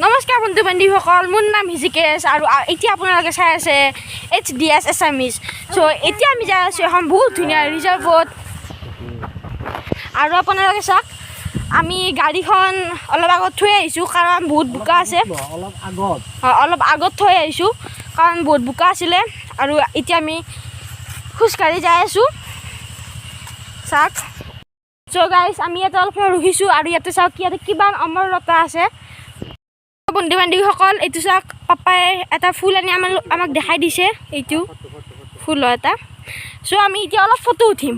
নমস্কাৰ বন্ধু বান্ধৱীসকল, মোৰ নাম হিজিকেশ আৰু এতিয়া আপোনালোকে চাই আছে এইচডিএছ এছামিজ। চ' এতিয়া আমি যাই আছোঁ এখন বহুত ধুনীয়া ৰিজাৰ্ভত। আৰু আপোনালোকে চাওক, আমি গাড়ীখন অলপ আগত থৈ আহিছোঁ, কাৰণ বহুত বোকা আছে। অলপ আগত। অলপ আগত থৈ আহিছোঁ, কাৰণ বহুত বোকা আছিলে। আৰু এতিয়া আমি খোজকাঢ়ি যাই আছোঁ, চাওক। চ' গাইজ, আমি ইয়াতে অলপ সময় ৰখিছোঁ আৰু ইয়াতে চাওক, ইয়াতে কিমান অমৰলতা আছে। বন্ধু বান্ধৱীসকল, এইটো চাওক, পাপাই এটা ফুল আনি আমাক দেখাই দিছে। এইটো ফুলৰ এটা। চ' আমি এতিয়া অলপ ফটো উঠিম।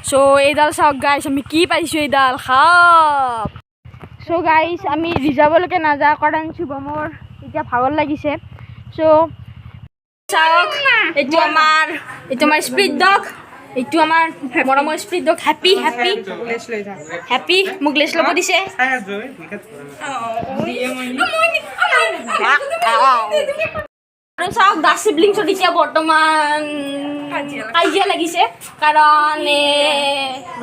চ' এইডাল চাওক গাইছ, আমি কি পাইছোঁ, এইডাল সাপ। চ' গাইছ, আমি ৰিজাৰ্ভলৈকে নাযাওঁ, কাৰণ শুভমৰ এতিয়া ভাগৰ লাগিছে। চ' চাওক, এইটো আমাৰ স্পীড ডগ। এইটো আমাৰ মৰমৰ speed dog happy, happy, happy. মোক লেচ ল'ব দিছে। আৰু চাওক, দা চিবলিংছত এতিয়া বৰ্তমান কাজিয়া লাগিছে, কাৰণ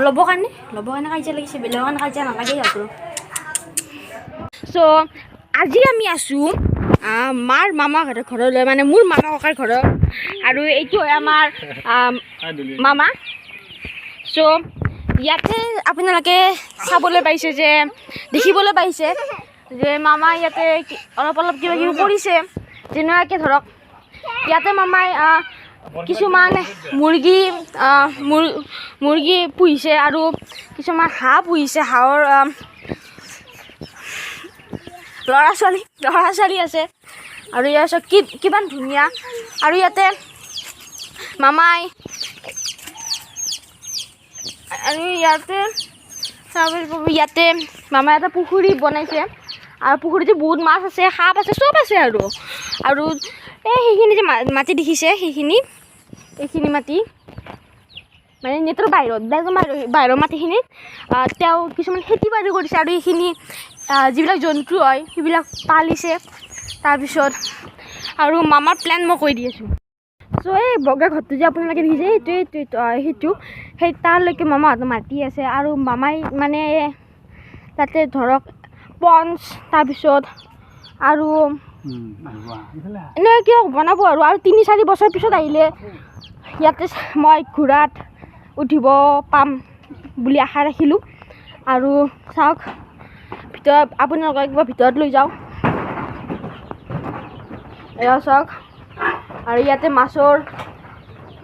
ল'বৰ কাৰণে কাজিয়া লাগিছে। বেলেগৰ কাৰণে কাজিয়া নালাগে সিহঁতৰ। চ' আজি আমি আছোঁ মাৰ মামাহঁতৰ ঘৰলৈ, মানে মোৰ মামা ককাৰ ঘৰত। আৰু এইটো হয় আমাৰ মামা। চ' ইয়াতে আপোনালোকে চাবলৈ পাইছে যে, দেখিবলৈ পাইছে যে মামা ইয়াতে অলপ অলপ কিবা কিবি কৰিছে। যেনেকুৱাকৈ ধৰক, ইয়াতে মামাই কিছুমান মুৰ্গী পুহিছে আৰু কিছুমান হাঁহ পুহিছে। হাঁহৰ ল'ৰা ছোৱালী আছে। আৰু ইয়াৰ পিছত কি কিমান ধুনীয়া। আৰু ইয়াতে মামাই, আৰু ইয়াতে চাব পাৰিব, ইয়াতে মামাই এটা পুখুৰী বনাইছে আৰু পুখুৰীটো বহুত মাছ আছে, সাপ আছে, চব আছে। আৰু আৰু এই সেইখিনি যে মাটি দেখিছে, সেইখিনি, এইখিনি মাটি মানে নেটৰ বাহিৰত, বেলেগৰ বাহিৰৰ মাটিখিনিত তেওঁ কিছুমান খেতি বাতি কৰিছে। আৰু এইখিনি যিবিলাক জন্তু হয়, সেইবিলাক পালিছে। তাৰপিছত আৰু মামাৰ প্লেন মই কৈ দি আছোঁ। চ' এই বগা ঘৰটো যে আপোনালোকে দেখিছে, এইটো এইটো এইটো সেইটো সেই তালৈকে মামাহঁতৰ মাটি আছে। আৰু মামাই মানে তাতে ধৰক পঞ্চ, তাৰপিছত আৰু এনেকৈ কিবা বনাব। আৰু আৰু 3-4 বছৰ পিছত আহিলে ইয়াতে মই ঘোঁৰাত উঠিব পাম বুলি আশা ৰাখিলোঁ। আৰু চাওক, ভিতৰত আপোনালোকক একবাৰ ভিতৰত লৈ যাওঁ। এয়া চাওক, আৰু ইয়াতে মাছৰ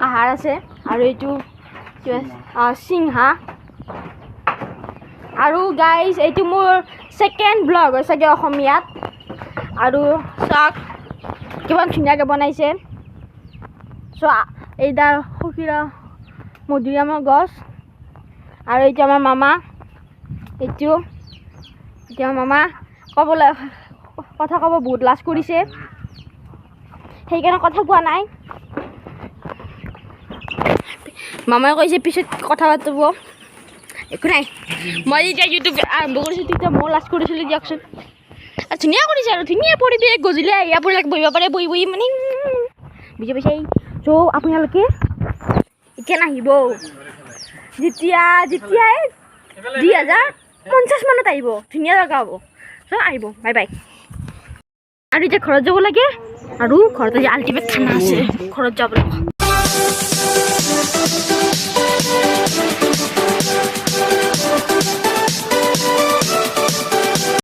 আহাৰ আছে। আৰু এইটো কিবা সিংহা। আৰু গাইজ, এইটো মোৰ ছেকেণ্ড ব্লগ হয় চাগে অসমীয়াত। আৰু চাওক, কিমান ধুনীয়াকৈ বনাইছে। চ' এইডাল সখীৰা মধুৰিআমৰ গছ। আৰু এইটো আমাৰ মামা। এইটো এতিয়া মামা ক'বলৈ, কথা ক'ব বহুত লাজ কৰিছে, সেইকাৰণে কথা কোৱা নাই। মামাই কৈছে পিছত কথা পাতিব। একো নাই, মই যেতিয়া ইউটিউব আৰম্ভ কৰিছোঁ, তেতিয়া ময়ো লাজ কৰিছিলোঁ দিয়কচোন। আৰু ধুনীয়া কৰিছে আৰু ধুনীয়া পৰিৱেশ। গধূলি আহি আপোনালোকে বহিব পাৰে, বহি বহি মানে বুজি পাইছে। চ' আপোনালোকে এতিয়া নাহিব, যেতিয়া যেতিয়া এই 2050 মানত আহিব, ধুনীয়া জেগা হ'ব। চ' আহিব, বাই বাই। আৰু এতিয়া ঘৰত যাব লাগে আৰু ঘৰত আজি আল্টিমেট খানা আছে, ঘৰত যাব লাগিব।